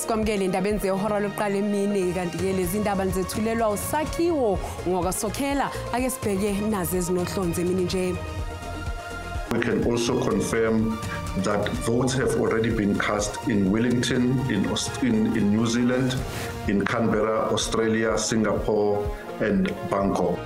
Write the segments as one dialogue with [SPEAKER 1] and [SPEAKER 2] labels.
[SPEAKER 1] Sikwamukele indabeni zehora lokuqala emini, kanti-ke lezi ndaba nizethulelwa uSakhiwo ngokaSokhela. Ake sibheke nazi ezinohlonze emini nje.
[SPEAKER 2] We can also confirm that votes have already been cast in Wellington, in New Zealand, in Canberra, Australia, Singapore and Bangkok.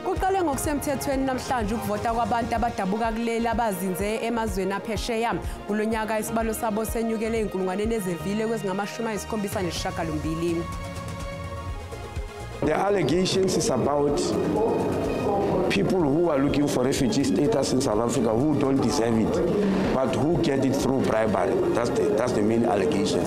[SPEAKER 1] Kuqale ngokusemthethweni namhlanje ukuvota kwabantu abadabuka kuleli abazinze emazweni aphesheya. Kulo nyaka isibalo sabo senyukele ezinkulungwaneni ezevile kwezingama-78.
[SPEAKER 3] The allegations is about people who are looking for refugee status in South Africa who don't deserve it, but who get it through bribery. That's the main allegation.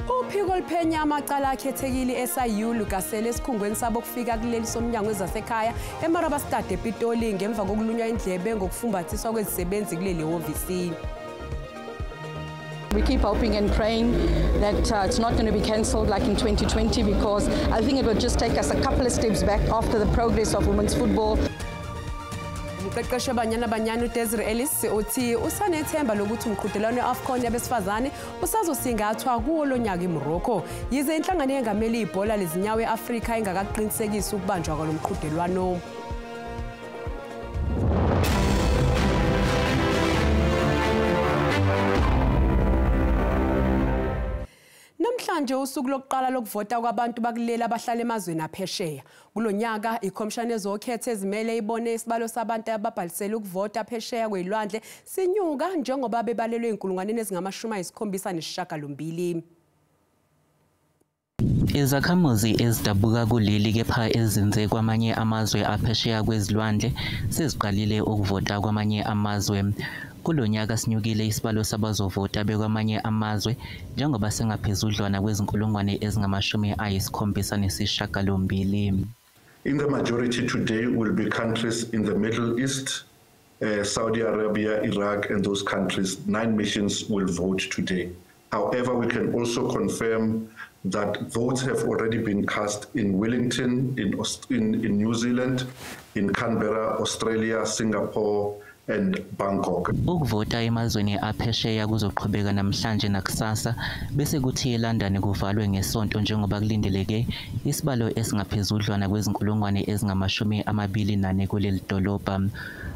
[SPEAKER 1] Uphiko oluphenya amacala akhethekile SIU lugasele esikhungweni sabo kufika kuleli somnyango wezasekhaya eMarabastad ePitoli ngemva kokulunywa indlebe ngokufumbathiswa kwezisebenzi kuleli hhovisi.
[SPEAKER 4] We keep hoping and praying that it's not going to be cancelled like in 2020, because I think it will just take us a couple of steps back after the progress of women's football.
[SPEAKER 1] Umqeqeshi weBanyana Banyana uDesiree Ellis uthi usanethemba lokuthi umqhudelwano we-AFCON yabesifazane usazosingathwa kuwo lo nyaka eMorocco. Yize inhlangano yengameli ibhola lezinyawo e-Afrika ingakaqinisekisi ukubanjwa kwalo mqhudelwano. Namhlanje usuku lokuqala lokuvota kwabantu bakuleli abahlala emazweni aphesheya. Kulo nyaka ikhomishana yezokhetho ezimele ibone isibalo sabantu ababhalisele ukuvota phesheya kwezilwandle sinyuka njengoba bebalelwe inkulungwaneni ezingama-78.
[SPEAKER 5] Izakhamuzi ezidabuka kuleli kepha ezinze kwamanye amazwe aphesheya kwezilwandle seziqalile ukuvota kwamanye amazwe. Kulo nyaka sinyukile isibalo sabazovota bekwamanye amazwe njengoba sengaphezudlwana kwezinkulungwane ezingama-78.
[SPEAKER 2] In the majority today will be countries in the Middle East, Saudi Arabia, Iraq and those countries. 9 missions will vote today. However, we can also confirm that votes have already been cast in Wellington, in New Zealand, in Canberra, Australia, Singapore and Bangkok.
[SPEAKER 5] Ukuvota emazweni aphesheya kuzoqhubeka namhlanje nakusasa bese kuthi eLondon kuvalwe ngesonto njengoba kulindeleke isibalo esingaphezudlwana kwezinkulungwane ezingama-24 kuleli dolobha.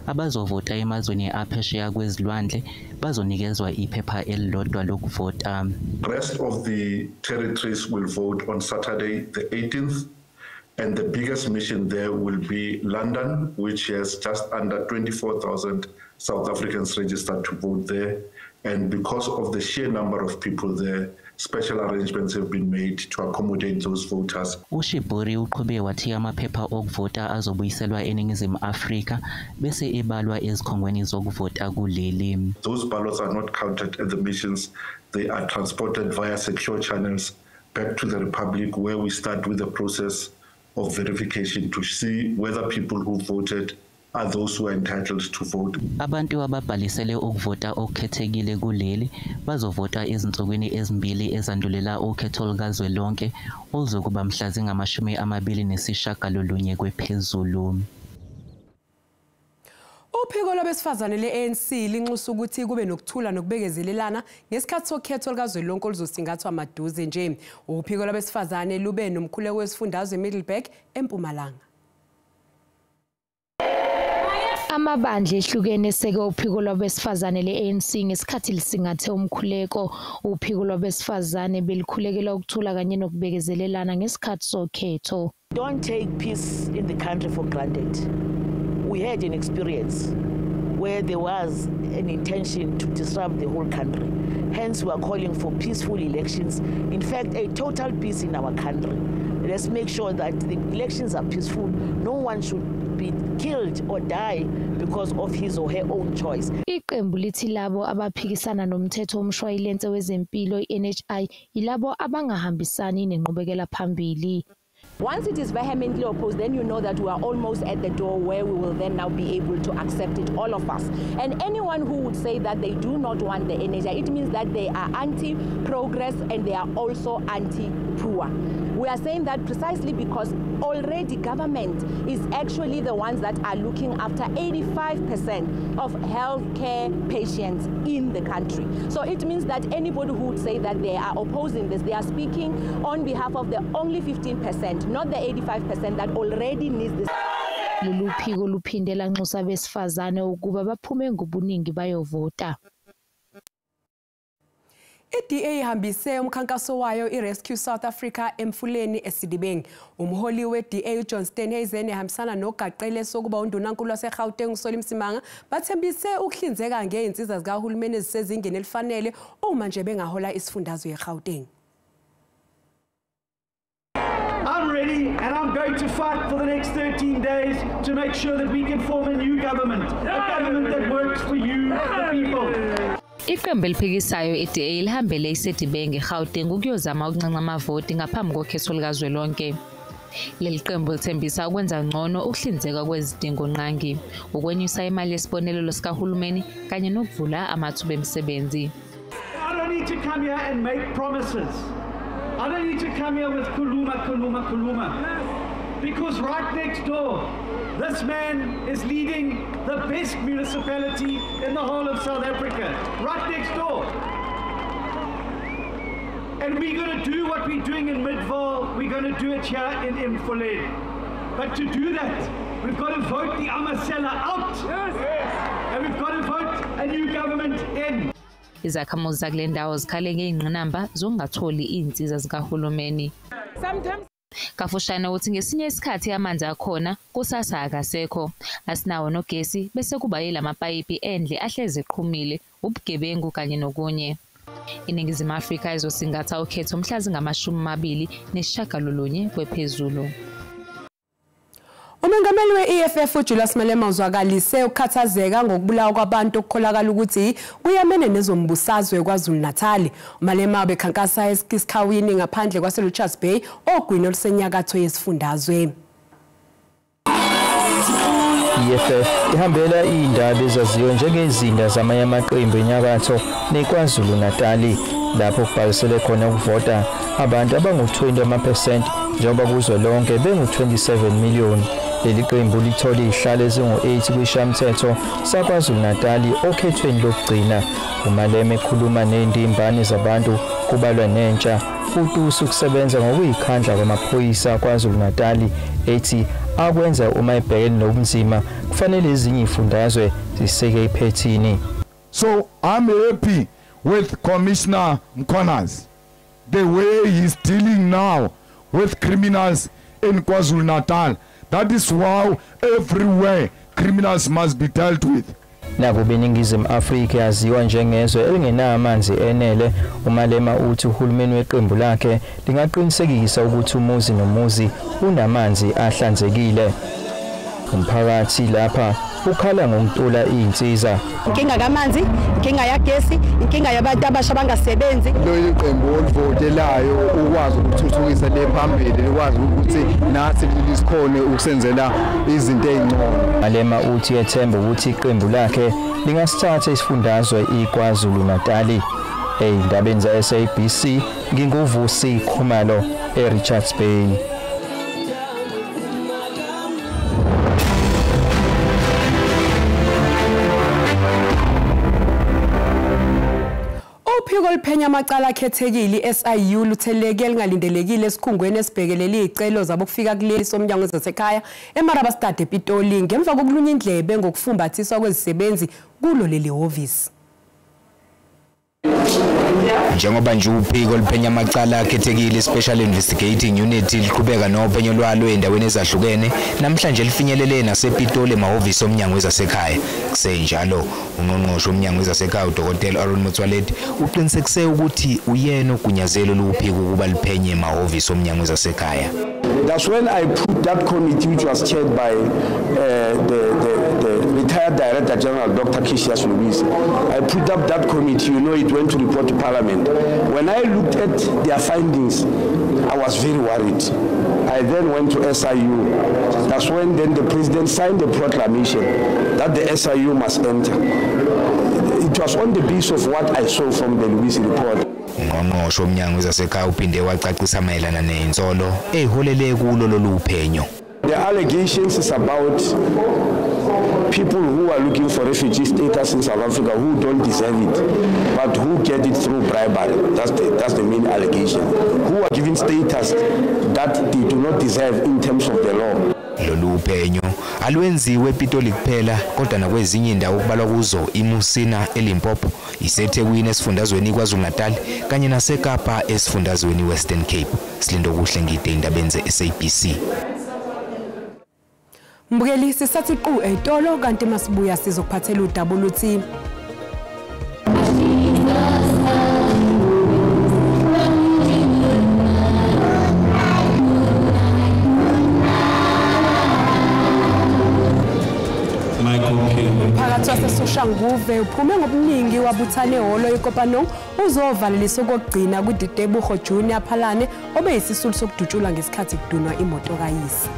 [SPEAKER 5] Abazovota emazweni aphesheya kwezilwandle bazonikezwa iphepha elilodwa lokuvota.
[SPEAKER 2] Rest of the territories will vote on Saturday the 18th. And the biggest mission there will be London, which has just under 24,000 South Africans registered to vote there. And because of the sheer number of people there, special arrangements have been made to accommodate those voters.
[SPEAKER 5] UShiburi uqhube wathi amaphepha okuvota azobuyiselwa eNingizimu Afrika bese ebalwa ezikhungweni zokuvota kuleli.
[SPEAKER 2] Those ballots are not counted at the missions. They are transported via secure channels back to the Republic, where we start with the process of verification to see whether people who voted are those who are entitled to vote.
[SPEAKER 5] Abantu ababhalisele ukuvota okukhethekile kuleli bazovota ezinsukwini ezimbili ezandulela ukhetho lukazwelonke oluzokuba mhla zingama-29 kwephezulu.
[SPEAKER 1] Uphiko lwabesifazane le-ANC linxusa ukuthi kube nokuthula nokubekezelelana ngesikhathi sokhetho lukazwelonke oluzosingathwa maduze nje. Uphiko lwabesifazane lube nomkhuleko wesifundazwe eMiddelburg eMpumalanga.
[SPEAKER 6] Amabandla ehlukene eseke uphiko lwabesifazane le-ANC ngesikhathi lisingathe umkhuleko. Uphiko lwabesifazane belikhulekela ukuthula kanye nokubekezelelana ngesikhathi sokhetho.
[SPEAKER 7] Don't take peace in the country for granted. We had an experience where there was an intention to disrupt the whole country. Hence, we are calling for peaceful elections. In fact, a total peace in our country. Let's make sure that the elections are peaceful. No one should be killed or die because of his or her own choice.
[SPEAKER 6] Iqembu lithi labo abaphikisana nomthetho womshwayilense wezempilo i-NHI yilabo abangahambisani nenqubekela phambili.
[SPEAKER 8] Once it is vehemently opposed, then you know that we are almost at the door where we will then now be able to accept it, all of us. And anyone who would say that they do not want the energy, it means that they are anti-progress and they are also anti-poor. We are saying that precisely because already government is actually the ones that are looking after 85% of healthcare patients in the country. So it means that anybody who would say that they are opposing this, they are speaking on behalf of the only 15%, not the 85% that already needs this.
[SPEAKER 6] Lolu phiko luphinde lanxusa abesifazane ukuba baphume ngobuningi bayovota.
[SPEAKER 1] I-DA ihambise umkhankaso wayo i-Rescue South Africa emfuleni eSidibeng. Umholi we-DA uJohn Steenhuisen ehambisana nogaqele sokuba undunankulu waseGauteng uSolly Msimanga bathembise ukuhlinzeka ngey'nsiza zikahulumeni ezisezingeni elifanele uma nje bengahola isifundazwe eGauteng.
[SPEAKER 9] I'm ready and I'm going to fight for the next 13 days to make sure that we can form a new government, a government that works for you, the people.
[SPEAKER 10] Iqembu eliphikisayo i-DA lihambele iSedibeng eGauteng ukuyozama ukunxenxa amavoti ngaphambi kokhetho likazwelonke. Leli qembu lithembisa ukwenza ngcono ukuhlinzeka kwezidingongqangi, ukwenyusa imali yesibonelelo sikahulumeni kanye nokuvula amathuba emisebenzi.
[SPEAKER 9] I don't need to come here and make promises. I don't need to come here with kuluma, kuluma, kuluma. Because right next door, this man is leading the best municipality in the whole of South Africa. Right next door. And we're going to do what we're doing in Midvaal, we're going to do it here in Mfuleni. But to do that, we've got to vote the Amasela out. Yes. And we've got to vote a new government in.
[SPEAKER 10] Izakhamuzi zakule ndawo zikhale ngey'ngqinamba zokungatholi iy'nsiza zikahulumeni. Kafushane uthi ngesinye isikhathi amanzi akhona kusasa akasekho, asinawo nogesi bese kuba yilamapayipi endle ahlezi eqhumile, ubugebengu kanye nokunye. INingizimu Afrika izosingatha ukhetho mhla zingama-29 kwephezulu.
[SPEAKER 1] Umengameli we-EFF uJulius Malema uzwakalise ukukhathazeka ngokubulawa kwabantu okukholakala ukuthi kuyamene nezombusazwe KwaZulu-Natal. Malema ubekhankasa esikhawini ngaphandle kwaseRichards Bay ogwini olusenyakatho yesifundazwe.
[SPEAKER 11] EFF ihambela iy'ndaba ezaziwa njengezinda zamanye amaqembu enyakatho neKwaZulu-Natali lapho kubhalisele khona ukuvota abantu abangu-20% njengoba kuzwelonke bengu-27 million. Leli qembu lithole izihlalo ezingu-8 kwishamthetho saKwaZulu-Natali okhethweni lokugcina. uMalema ekhuluma nezindimbane zabantu kubalwa nentsha utusa ukusebenza ngokuyikhandla kwamaphoyisa KwaZulu-Natali ethi akwenza uma ebhekene nobunzima kufanele ezinye izifundazwe ziseke iphethini.
[SPEAKER 12] So I'm happy with Commissioner Mkhwanazi, the way he's dealing now with criminals in KwaZulu-Natal. That is why everywhere criminals must be dealt with.
[SPEAKER 11] Nakuba iNingizimu Afrika yaziwa njengezwe elingenawo amanzi enele, uMalema uthi uhulumeni weqembu lakhe lingaqinisekisa ukuthi umuzi nomuzi unamanzi ahlanzekile. Umphakathi lapha ukhala ngokuntula iy'nsiza.
[SPEAKER 4] Inkinga kamanzi, inkinga yagesi, inkinga yabantu abasha abangasebenzi.
[SPEAKER 13] Leli qembu olivotelayo ukwazi ukuthuthukisa le phambili, likwazi ukuthi nathi lisikhone ukusenzela izinto ezingcono.
[SPEAKER 11] Malema uthi ethemba ukuthi iqembu lakhe lingasithatha isifundazwe iKwaZulu-Natali. Ey'ndabeni za-SABC nginguVusi Khumalo eRichards Bay.
[SPEAKER 1] Uphiko oluphenya amacala akhethekile i-SIU lutheleke elingalindelekile esikhungweni esibhekelele izicelo zabokufika kuleli somnyango wezasekhaya eMarabastad ePitoli ngemva kokulunya indlebe ngokufumbathiswa kwezisebenzi kulo leli hhovisi.
[SPEAKER 14] Njengoba nje uphiko oluphenya amacala akhethekile Special Investigating Unit liqhubeka nophenyo lwalo endaweni ezahlukene, namhlanje lifinyelele nasePitoli emahhovisi omnyango wezasekhaya. Kusenjalo ungqongqoshe womnyango wezasekhaya uDkt Aaron Motsoaledi uqinisekise ukuthi uyena ogunyazelo luphiko ukuba liphenye emahhovisi omnyango wezasekhaya.
[SPEAKER 3] That's when I put that committee, which was chaired by the retired Director General, Dr. Cassius Lubisi. I put up that committee, you know, it went to report to Parliament. When I looked at their findings, I was very worried. I then went to SIU. That's when then the president signed the proclamation that the SIU must enter. It was on the basis of what I saw from the Lubisi report.
[SPEAKER 14] Ungqongqoshe womnyango wezasekhaya uphinde wacacisa mayelana nezinsolo eziholele kulo lolu phenyo.
[SPEAKER 3] The allegations is about people who are looking for refugee status in South Africa who don't deserve it, but who get it through bribery. That's the main allegation. Who are given status that they do not deserve in terms of the law.
[SPEAKER 14] Lolu phenyo alwenziwe ePitoli kuphela kodwa nakwezinye indawo kubalwa kuzo iMusina eLimpopo, iseThekwini esifundazweni KwaZulu-Natal kanye naseKapa esifundazweni Western Cape. Silindokuhle Ngide indabeni ze-SABC.
[SPEAKER 1] Mbukeli, sisathi qu etolo kanti masibuya sizokuphathela udaba oluthi umphakathi waseSoshanguve uphume ngobuningi wabuthane ehholo iKopanong uzovalelisa okokugcina kuDitebogo Junior Phalane obeyisisulu sokudutshulwa ngesikhathi kudunwa imoto kayise.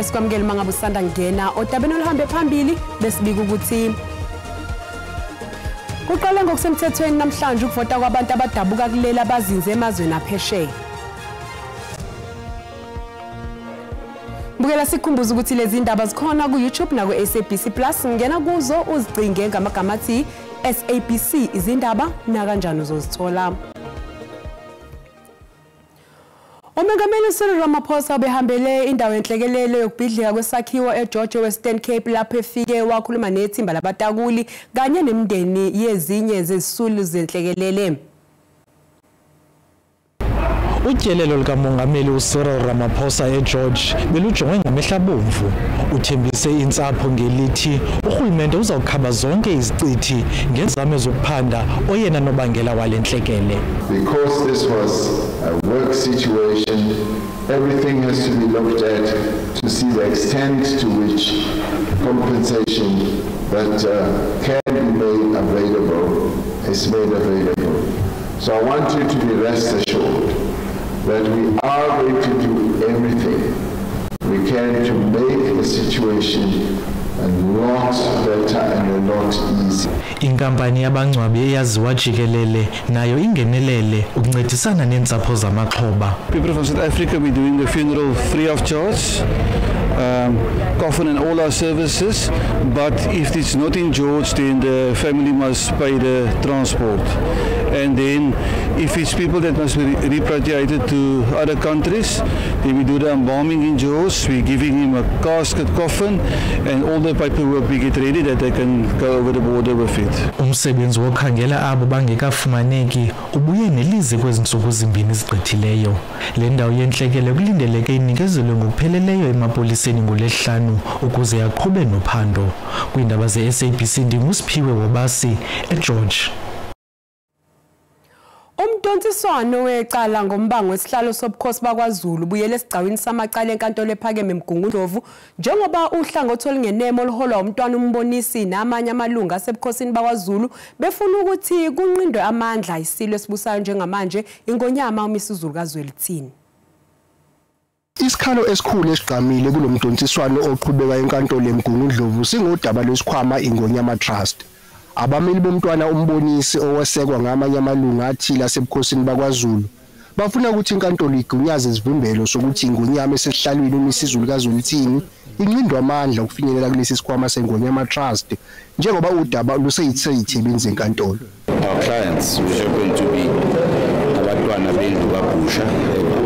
[SPEAKER 1] Sikwamukele mangabe usanda ngena odabeni oluhambe phambili besibika ukuthi kuqale ngokusemthethweni namhlanje ukuvota kwabantu abadabuka kuleli abazinze emazweni aphesheya. Bukela sikhumbuza ukuthi lezi ndaba zikhona ku YouTube na ku SABC Plus, ngena kuzo uzicinge ngamagama athi SABC izindaba na kanjani uzozithola. Umengameli Cyril Ramaphosa ubehambele indawo enhlekelele yokubhidlika kwesakhiwo eGeorge Western Cape lapho efike wakhuluma nethimba labatakuli kanye nemindeni yezinye zezisulu zenhlekelele.
[SPEAKER 15] Utyelelo likamongameli uCyril Ramaphosa eGeorge belujongwe ngamehlo abomvu. Uthembise intsapho ngelithi urhulumente uzawukhaba zonke izicithi ngenzame zokuphanda oyena nobangela wale ntlekele.
[SPEAKER 16] Because this was a work situation, everything has to be looked at to see the extent to which compensation that can be made available is made available. So I want you to be rest assured that we are going to do everything we can to make the situation a lot better and a lot easier.
[SPEAKER 15] Inkampani yabangcwabi eyaziwa jikelele nayo ingenelele ukuncedisana neentsapho zamaxhoba.
[SPEAKER 17] People from South Africa, we're doing the funeral free of charge, coffin and all our services, but if it's not in George, then the family must pay the transport. And then if it's people that must be repatriated to other countries, then we do the embalming in George, we're giving him a casket coffin and all the paperwork we get ready that they can go over the border with it.
[SPEAKER 15] Umsebenzi wokhangela abo bangekafumaneki ubuye nelize kwezi ntsuku zimbini zigqithileyo. Le ndawo yentlekele kulindeleke inikezelwe ngokupheleleyo emapoliseni ngoLwesihlanu ukuze aqhube nophando. Kwiindaba ze-SABC ndinguSiphiwe Wobasi eGeorge.
[SPEAKER 1] Umdonsiswano wecala ngombango wesihlalo sobukhosi bakwaZulu buyele esigcawini samacala enkantolo ephakeme eMgungundlovu njengoba uhlangothi olungenemo oluholwa umntwana uMbonisi namanye amalungu asebukhosini bakwaZulu befuna ukuthi kunqindwe amandla isilo esibusayo njengamanje iNgonyama uMisuzulu kaZwelithini.
[SPEAKER 18] Isikhalo esikhulu esigqamile kulomdonsiswano oqhubeka enkantolo eMgungundlovu singodaba lwesikhwama iNgonyama Trust. Abameli bomntwana uMbonisi owesekwa ngamanye amalungu athile asebukhosini bakwaZulu bafuna ukuthi inkantolo igunyaze izivimbelo sokuthi iNgonyama esesihlalweni uMisuzulu kaZwelithini inqindwe amandla ukufinyelela kulesi sikhwama seNgonyama Trust njengoba udaba luseyithebeni zenkantolo.
[SPEAKER 19] Our clients, which happen to be abantwana bendlu kaBhusha,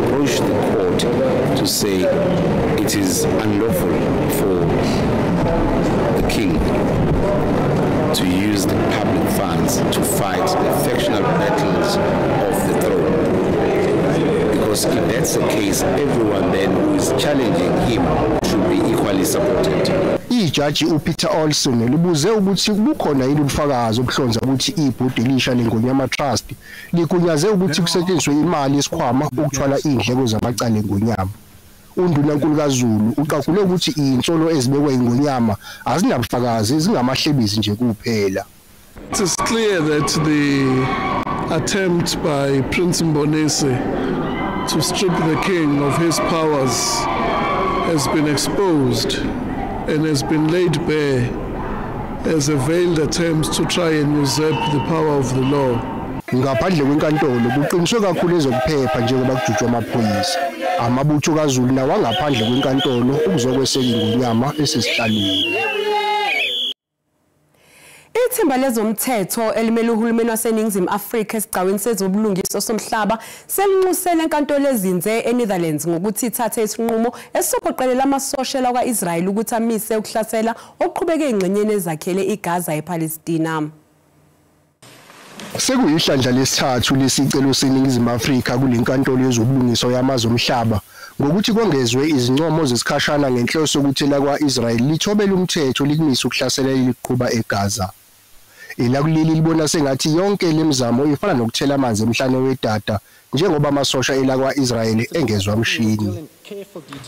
[SPEAKER 19] approached the court to say it is unlawful for the king to use the public funds to fight the factional battles of the throne. Because if that's the case, everyone then who is challenging him should be equally supported.
[SPEAKER 18] Ijaji uPeter Olson libuze ukuthi kukhona yini ubufakazi obuhlonza ukuthi ibhodi elisha leNgonyama Trust ligunyaze ukuthi kusetshenziswe imali yesikhwama ukuthwala indleko zamacala eNgonyama. UNdunankulu kaZulu uqagule ukuthi insolo ezibekwe iNgonyama azinabufakazi, zingamahlebezi nje kuphela.
[SPEAKER 20] It is clear that the attempt by Prince Mbonisi to strip the king of his powers has been exposed and has been laid bare as a veiled attempt to try and usurp the power of the law.
[SPEAKER 18] Ngaphandle kwenkantolo kuqiniswe kakhulu ezokuphepha njengoba kujutshwa amaphoyisa. Amabutho kaZulu nawo angaphandle kwenkantolo ukuzokweseka iNgonyama esesihlalweni.
[SPEAKER 1] Ithimba lezomthetho elimele uhulumeni waseNingizimu Afrika esigcawini sezobulungiswa somhlaba selinxusele enkantolo ezinze eNetherlands ngokuthi ithathe isinqumo esizophoqelela amasosha lakwa-Israel ukuthi amise ukuhlasela okuqhubeke engxenyeni ezakhele iGaza ePalestina.
[SPEAKER 18] Sekuyihlandla lesithathu lesicelo seNingizimu Afrika kule nkantolo yezobulungiswa yamazwe omhlaba ngokuthi kongezwe izincomo zesikhashana ngenhloso yokuthi lakwa-Israel lithobele umthetho likumise ukuhlasela eliqhuba eGaza. Elakuleli libona sengathi yonke lemizamo ifana nokuthela amanzi emhlane wedada njengoba amasosha elakwa-Israel engezwa mshini.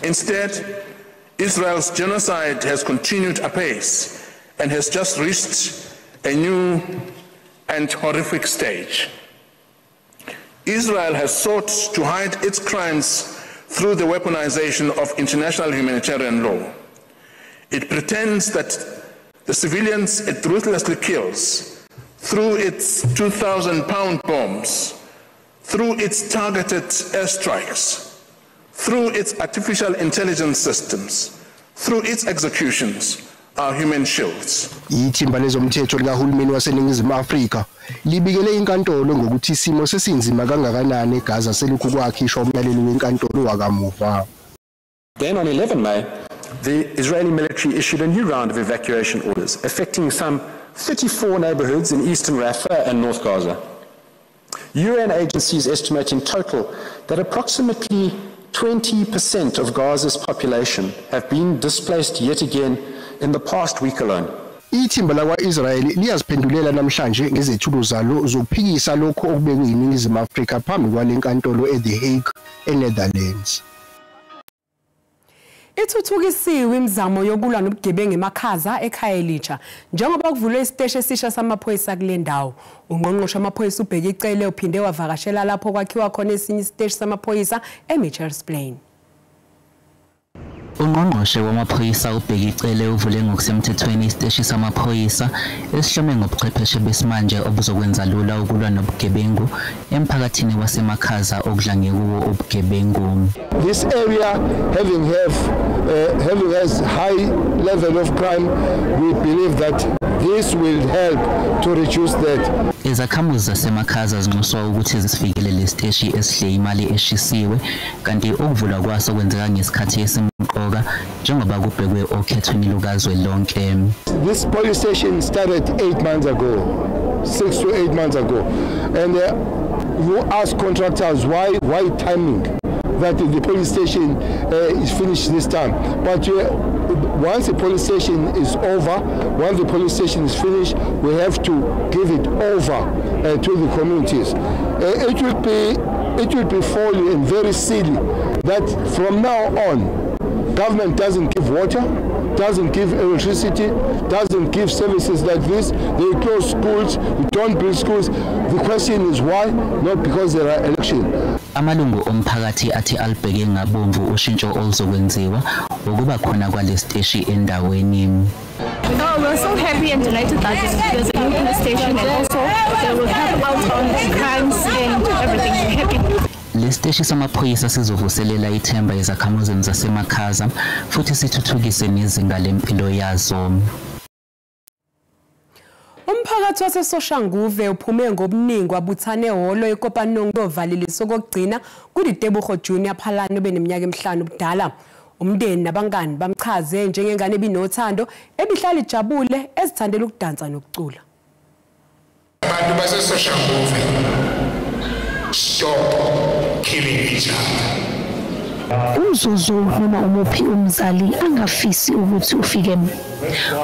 [SPEAKER 21] Instead, Israel's genocide has continued apace and has just reached a new and horrific stage. Israel has sought to hide its crimes through the weaponization of international humanitarian law. It pretends that the civilians it ruthlessly kills through its 2,000-pound bombs, through its targeted airstrikes, through its artificial intelligence systems, through its executions, are human shields.
[SPEAKER 18] Ithimba lezomthetho likahulumeni waseNingizimu Afrika libikele inkantolo ngokuthi isimo sesinzima kangakanani eGaza selokhu kwakhishwa umyalelo wenkantolo wakamuva.
[SPEAKER 22] Then on 11 May, the Israeli military issued a new round of evacuation orders affecting some 34 neighborhoods in eastern Rafah and North Gaza. UN agencies estimate in total that approximately 20% of Gaza's population have been displaced yet again in the past week alone.
[SPEAKER 18] Ithimba lakwa-Israel liyaziphendulela namhlanje ngezethulo zalo zokuphikisa lokho okubekwe yiNingizimu Afrika phambi kwale nkantolo e-The Hague eNetherlands.
[SPEAKER 1] Ithuthukisiwe imizamo yokulwa nobugebengu emakhaza eKhayelitsha njengoba kuvulwe isiteshi esisha samaphoyisa kule ndawo. Ungqongqoshe wamaphoyisa uBheki Cele uphinde wavakashela lapho kwakhiwa khona esinye isiteshi samaphoyisa eMitchells Plain.
[SPEAKER 5] Ungqongqoshe wamaphoyisa uBheki Cele uvule ngokusemthethweni isiteshi samaphoyisa esihlome ngobuchwepheshe besimanje obuzokwenza lula ukulwa nobugebengu emphakathini wasemakhaza okudlange kuwo ubugebengu.
[SPEAKER 16] This area having has high level of crime, we believe that this will help to reduce that.
[SPEAKER 5] Izakhamuzi zasemakhaza zinxuswa ukuthi zisifikele lesiteshi esihle imali eshisiwe kanti ukuvulwa kwaso kwenzeka ngesikhathi esimqoka njengoba kubhekwe okhethweni lukazwelonke.
[SPEAKER 16] This police station started 8 months ago, 6 to 8 months ago, and you ask contractors why timing that the police station is finished this time. But once the police station is over, once the police station is finished, we have to give it over to the communities. It will be folly and very silly that from now on, government doesn't give water, doesn't give electricity, doesn't give services like this. They close schools, we don't build schools. The question is why? Not because there are elections.
[SPEAKER 5] Amalungu omphakathi athi alibheke ngabomvu ushintsho oluzokwenziwa ukuba khona kwalesiteshi endaweni.
[SPEAKER 23] Oh, we're so happy and delighted that there's a new police station and also they will help out on crimes and everything. We're happy.
[SPEAKER 5] Lesiteshi samaphoyisa sizovuselela ithemba ezakhamuzini zasemakhaza futhi sithuthukise nezinga lempilo yazo.
[SPEAKER 1] Umphakathi waseSoshanguve uphume ngobuningi wabuthane ehholo eKopanong kuyovalelisa okokugcina kuDitebogo Junior Phalane obeneminyaka emihlanu ubudala. Umndeni nabangani bamchaze njengengane ebinothando ebihlala ijabule ezithandela ukudansa nokucula.
[SPEAKER 24] Abantu baseSoshanguve, stop killing each other.
[SPEAKER 2] Umzuzu noma umuphi umzali angafisi ukuthi ufike.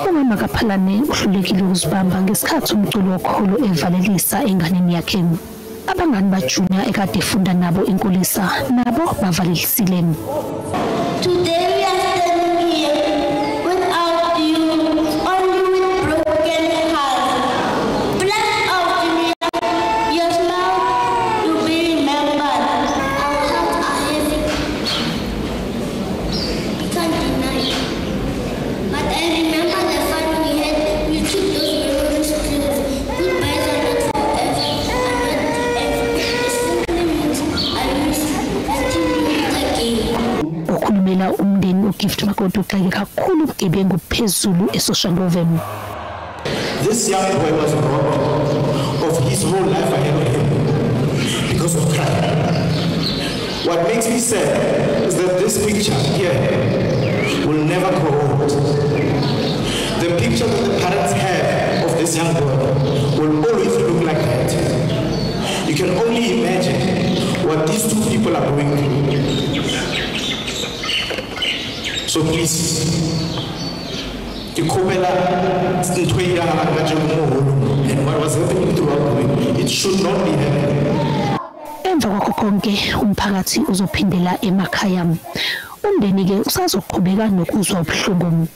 [SPEAKER 2] Umama kaPhalane uhlulekile ukuzibamba ngesikhathi umculo wokholo evalelisa enganeni yakhe. Abangani baJunior ekade efunda nabo inkulisa nabo bavalelisile.
[SPEAKER 6] Today we are standing here without you, only with broken hearts. Bless out, Junior. Your smile will be remembered. Our hearts are heavy. We can't deny it. But I remember the fun we had. We took those memories close. Goodbyes are not forever, are not the end. It simply means I miss you until we meet again.
[SPEAKER 2] Okhulumela umndeni uGift Makoti ugxeke kakhulu ubugebengu phezulu eSoshanguve.
[SPEAKER 7] This young boy was robbed of his whole life ahead of him because of crime. What makes me sad is that this picture here will never grow old. The picture that the parents have of this young boy will always look like that. You can only imagine what these two people are going through. So please, ke kgopela ntho e diragalang kajeno mo holong and what was happening throughout the week, it should not be happening.
[SPEAKER 2] Emva kwakho konke umphakathi uzophindela emakhaya. Umndeni ke usazoqhubeka nokuzwa ubuhlungu.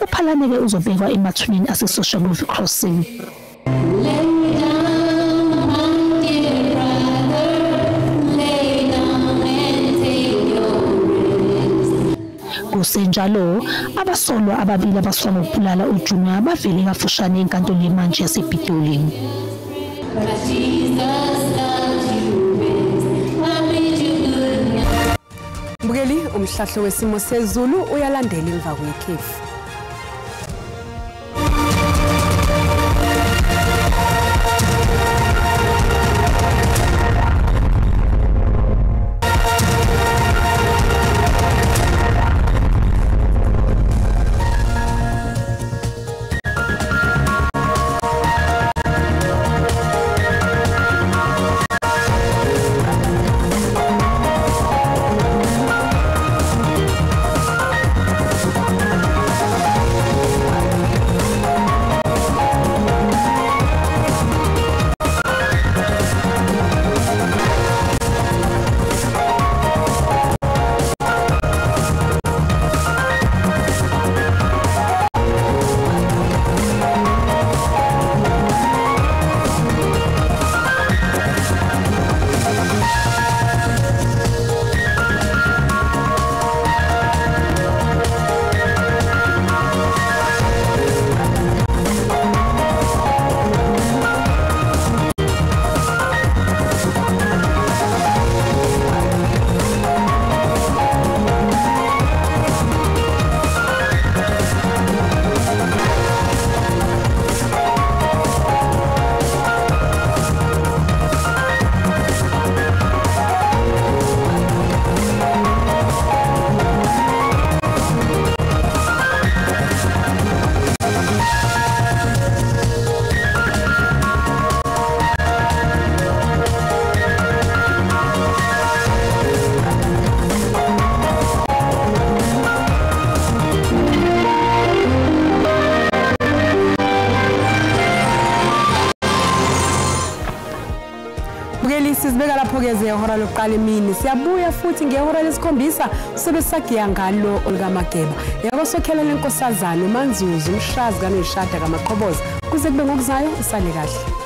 [SPEAKER 2] UPhalane ke uzobekwa emathuneni aseSoshanguve Crossing. Kusenjalo, abasolwa ababili abasolwa ngokubulala uJunior bavele kafushane enkantolo yemantshi yasePitoli.
[SPEAKER 1] Mbukeli, umhlahlo wesimo sezulu uyalandela emva kwekhefu. Sizibeka lapho-ke zehora lokuqala emini. Siyabuya futhi ngehora lesikhombisa sobe sagiya ngalo olukaMageba. Yakosokhela lenkosazana uManzuzu umshazi kaNoyishada kaMaqhoboza. Kuze kube ngokuzayo usale kahle.